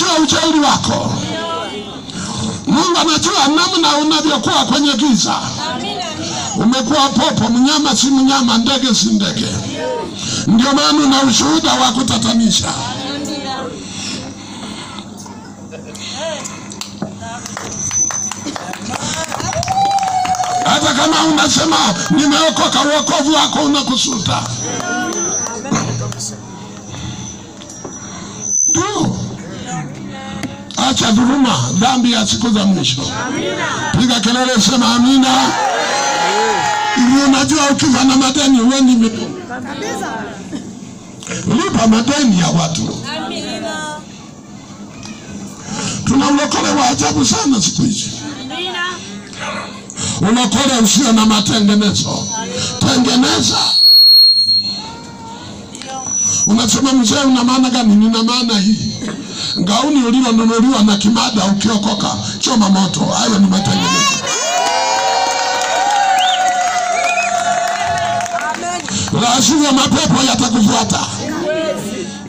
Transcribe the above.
anajua ujeuri wako. Mungu anajua namna unavyokuwa kwenye giza. Umekuwa popo, mnyama si mnyama, ndege si ndege. Ndio maana una ushuhuda wa kutatanisha. Hata kama unasema nimeokoka, wokovu wako unakusuta. Ndio. Acha dhuluma, dhambi ya siku za mwisho. Piga kelele, sema amina. Hivi unajua ukifa na madeni huendi mbinguni? Lipa madeni ya watu. Tuna ulokole wa ajabu sana siku hizi. Ulokole usio na matengenezo. Tengeneza. Unasema mzee, una maana gani? Nina maana hii. Gauni ulilonunuliwa na kimada ukiokoka, choma moto. Hayo ni matengenezo. La sivyo mapepo yatakufuata.